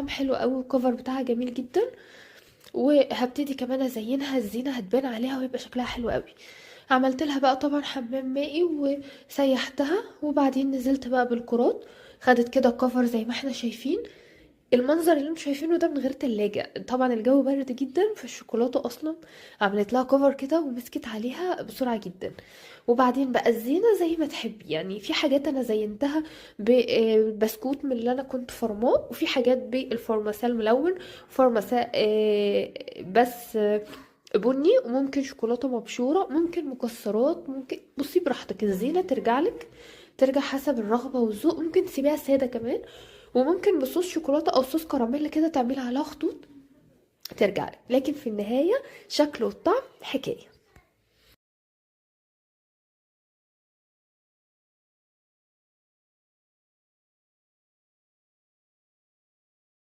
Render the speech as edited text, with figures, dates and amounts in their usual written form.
حلو قوي، وال cover بتاعها جميل جدا. وهبتدي كمان ازينها، الزينة هتبان عليها ويبقى شكلها حلو قوي. عملت لها بقى طبعا حمام مائي وسيحتها، وبعدين نزلت بقى بالكرات، خدت كده cover زي ما احنا شايفين. المنظر اللي انتم شايفينه ده من غير تلاجة، طبعا الجو برد جدا، فالشوكولاتة اصلا عملت لها cover كده ومسكت عليها بسرعة جدا. وبعدين بقى الزينة زي ما تحبي، في حاجات انا زينتها بسكوت من اللي انا كنت فرماه، وفي حاجات بالفرماسة الملون، فرماسة، بس، بني، وممكن شوكولاتة مبشورة، ممكن مكسرات، ممكن بصي براحتك. الزينة ترجع لك، ترجع حسب الرغبة والذوق. ممكن تسيبيها سادة كمان، وممكن بصوص شوكولاتة أو صوص كراميل كده تعملي عليها خطوط، ترجع لك. لكن في النهاية شكل والطعم حكاية.